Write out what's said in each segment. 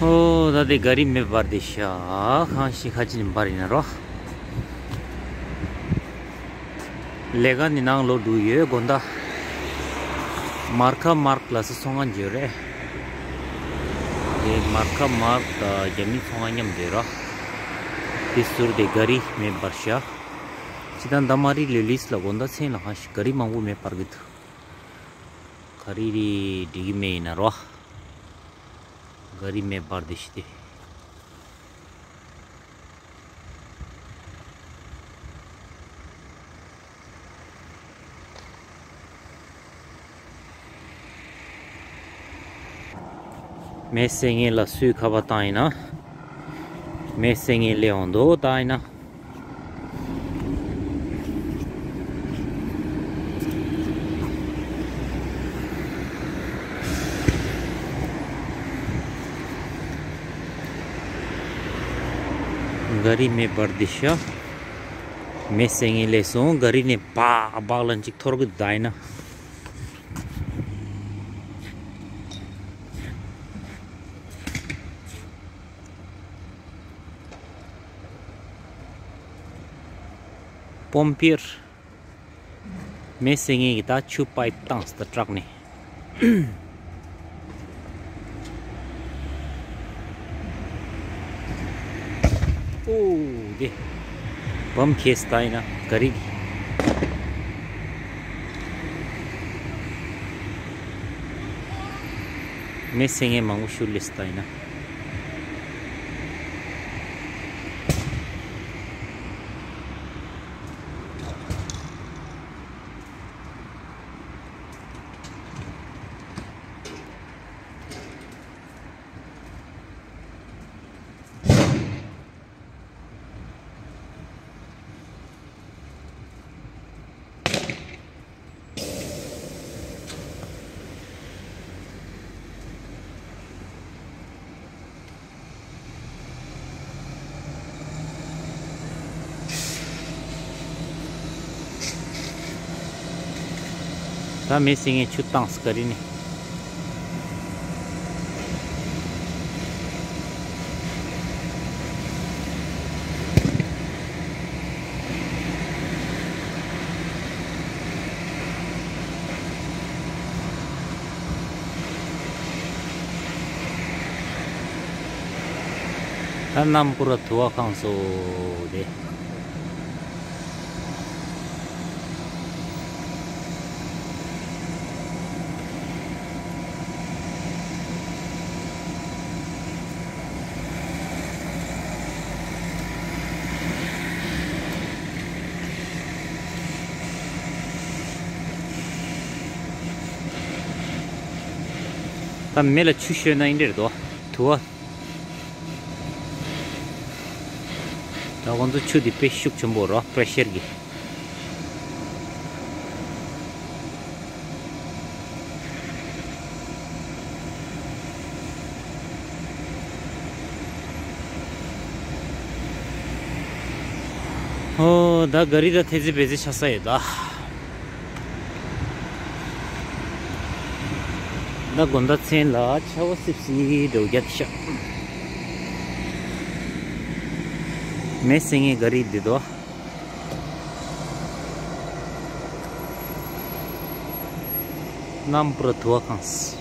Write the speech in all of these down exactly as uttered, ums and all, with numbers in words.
ཨོ་ད་དེ་ག་རི་མེ་འབར་དེ་ཤ་ཁང་ཤི་ཁ་ཅི་ནི་འབར་ཡིན་ན་རོ། ལས་ཀ་ནི་ནང་ལོག་འགྲོ་ཡོད་དགོན་ད། མར་ཁ་མར་ལ་སི་ཚོང་ཁང་འཇོ་རེད། དེ་མར་ཁ་མར་ད་རྒྱ་མི་ཚོང་ཁང་མཉམ་འདོད་ར། དེ་ཟུར་དེ་ག་རི་མེ་འབར་ཤ། ཅི་ད་འདམ་མ་རི་ལི་ལིས་ལ་དགོན་ད་ཚན་ལ་ཁང་ཤི་ག་རི་མང་པོ་མེ་འབར་གི་འདུག་ག་རི་རི་འགྲིག་གི་མེད་ཡིན་ན་རོ། ག་རི་མེ་འབར་དེ་ཤི་དེ། མེ་སེ་ངེ་ལ་སུས་ཁ་པ་བཏང་ཡིན་ན། མེ་སེ་ངེ་ལས་འོང་དོ་བཏང་ཡིན་ན། ག་རི་མེ་འབར་དེ་ཤ། མེ་སེ་ངེ་ལས་སོང་ག་རི་ནས་བག་བག་ལ་ཅིག་འཐོར་གི་བསྡད་ཡིན་ན། པོམ་པིར། མེ་སེ་ངེ་གི་ད་ཆུ་པའིབ་བཏང་སྟེ་ཏྲག་ནས། ཨོ་དེ། བམ་ཁེས་ད་ཡིན་ན་ག་རི། མེ་སེ་ངེ་མང་པོ་ཤུ་ལེས་ད་ཡིན་ན། ད་མེ་སེ་ངེ་ཆུ་བཏང་སི་ཀ་རི་ནི། ད་གནམ་ཕུ་ར་དུ་བ་ཁང་སོ་དེ། ད་མེ་ལ་ཆུ་བཤོས་ན་ཨིན་འདྲེར་དོ། དུ་བ། ད་ཁོང་ཚོ་ཆུ་འདི་དཔེ་ཤུགས་ཆེན་པོ་རོ་པྲེ་ཤར་གྱི། ཨོ་ད་ག་རི་ད་ཐེ་ཙི་བེ་ཙི་ཆ་ས་ཡོད་ད། ད་དགོན་ད་མཚན་ལ་ཆ་བ་སིབ་སི་འགྲོ་རྒྱག་ཤག་མེ་སེ་ངེ་ག་རི་འདི་དོ། གནམ་ཕུ་ར་དུ་བ་ཁང་སི།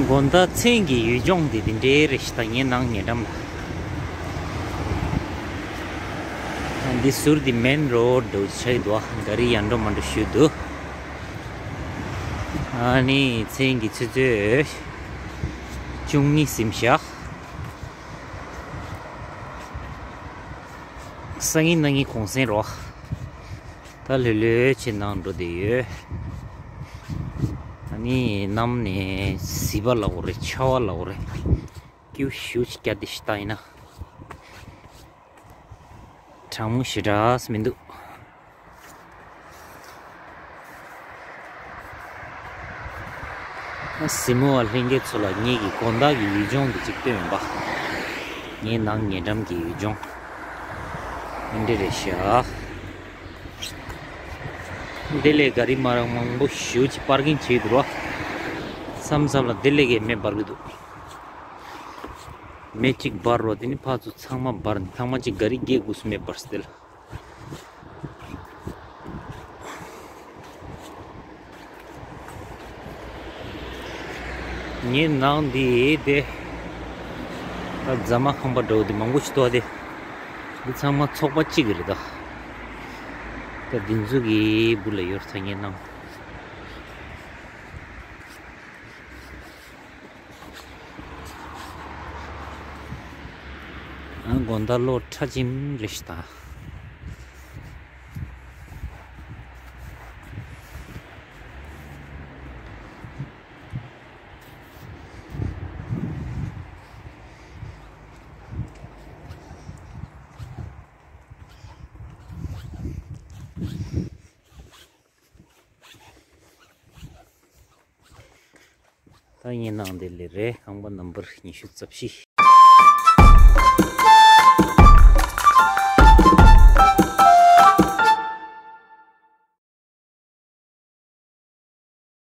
དགོན་ད་མཚན་གྱི་ཡུལ་ལྗོངས་འདི་འདི་འདྲའི་རེ་ཞིག་ད་ངའི་ནང་ཉེ་འགྲམ་ལ། འདི་ཟུར་འདི་མེན་རོ་ཌི་འདྲ་ཆགས་འདུག་ག་རི་ཡར་འགྲོ་མར་འགྲོ་ཞུ་འདུག་ཨ་ནི་མཚན་གྱི་ཆུ་ཚོད་བཅུ་གཉིས་ཟིན་ཤག་སང་ཉིན་གནངས་ཉིན་གུང་སེང་རོ། ད་ལྷོད་ལྷོད་བྱས་ནང་འགྲོ་བསྡད་ཡོད། ཨ་ནི་གནམ་ནས་ཟིལ་པ་ལབ་དགོས་རེད་ཆར་པ་ལབ་དགོས་རེད། ཀྱུ་ཞུ་ཅིག་བརྒྱབ་བསྡད་ཤག་ད་ཡིན་ན། གྲང་མོ་ཞེ་དྲགས་མི་འདུག་གཟིགས་མོ་བ་ལྷན་རྒྱས་ཚོ་ལ་ངེད་ཀྱི་དགོན་བདག་གི་ཡུལ་ལྗོངས་འདི་གཅིག་སྟོན་ཡོང་པ། ངའི་ནང་ཉེ་འགྲམ་གྱི་ཡུལ་ལྗོངས། འདི་འདྲ་རེད་ཤག་འདི་ལས་ག་རི་མ་རང་མང་པོ་ཞེ་ཅིག་པར་ཀིང་བྱས་འདུག་རོ། མཚམས་མཚམས་ལ་འདི་ལས་ཀའི་མེ་འབར་གི་འདུག་མེ་གཅིག་འབར་རོ། དེ་ནི་ཕར་ཚུར་ཚང་མ་འབར་ནས་ཐང་མ་གཅིག་ག་རི་བརྒྱད་དགུ་སུ་མེ་འབར་སྟེ་ལ། ངའི་ནང་འདི་དེ། ད་རྫ་མ་ཁང་པ་འདྲ་བོ་དེ་མང་པོ་ཞིག་འདུག་སྟེ། འདི་ཚང་མ་ཚོགས་པ་གཅིག་གི་རེད་ད། ད་འདི་ཚོ་གི་སྦུག་ལ་ཡོད་ད་ངའི་ནང་། ཨ་དགོང་དག་གློག་ཁྲ་ཆེམ་རེད་ཤག་ད། ད་ངའི་ནང་དེ་ལས་རེད། ཁང་པ་ནམ་བར་ཉི་ཤུ་རྩ་བཞི།